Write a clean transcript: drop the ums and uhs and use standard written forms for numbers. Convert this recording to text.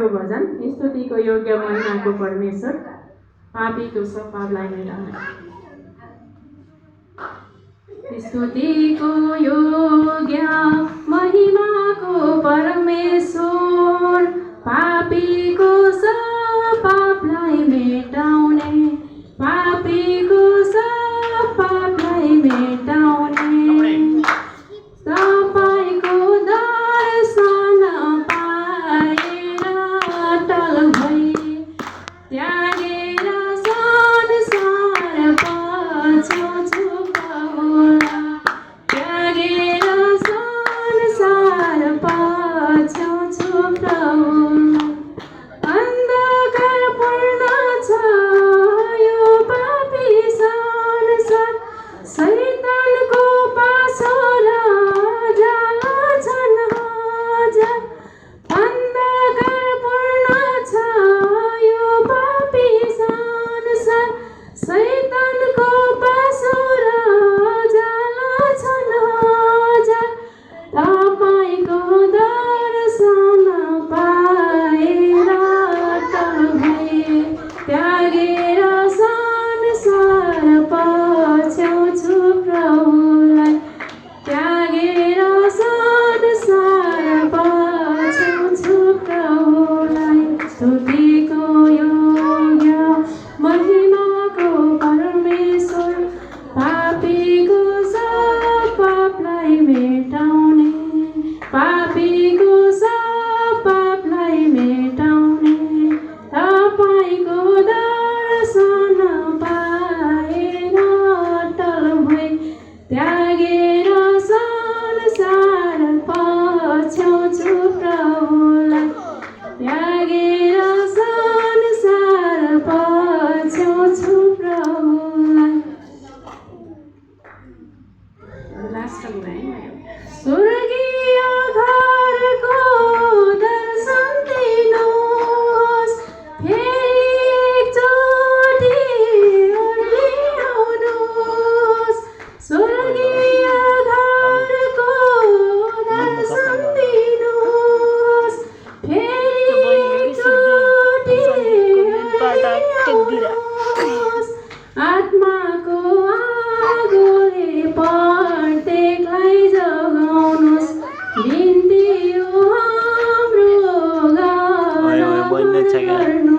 को भजन स्तुतिको योग्य महिमाको परमेश्वर पापीको सब पापलाई मेटाउने स्तुतिको योग्य महिमाको परमेश्वर पापीको सब पापलाई मेटाउने पापीको सब पापलाई मेटाउने तपाईको दर्शन पाएर अटल भई त्यागेर संसार पछ्याउँछु प्रभुलाई त्यागेर संसार पछ्याउँछु प्रभुलाई अन्धकार पूर्ण छ यो पापी संसार शैतानको पासो र जाला छन् हजार अन्धकार पूर्ण छ यो पापी संसार शैतानको पासो र जाला छन् हजार तपाईको दर्शन पाएर अटल भए त्यागेर संसार पछ्याउँछु प्रभुलाई त्यागेर संसार पछ्याउँछु प्रभुलाई स्तुतिको योग्य महिमाको परमेश्वर पापीको सब पापलाई मेटाउने पापीको सब पापलाई मेटाउने तपाईको दर्शन पाएर अटल भई त्यागेर संसार पछ्याउँछु प्रभुलाई त्यागेर संसार पछ्याउँछु प्रभुलाई स्वर्गीय घरको दर्शन दिनुहोस् फेरि एकचोटि ओर्लिआउनुहोस् स्वर्गीय घरको दर्शन दिनुहोस् फेरि एकचोटि ओर्लिआउनुहोस् आत्माको आगोले प्रत्येकलाई जगाउनुहोस् बिन्ती हो हाम्रो गाउँ गर्नु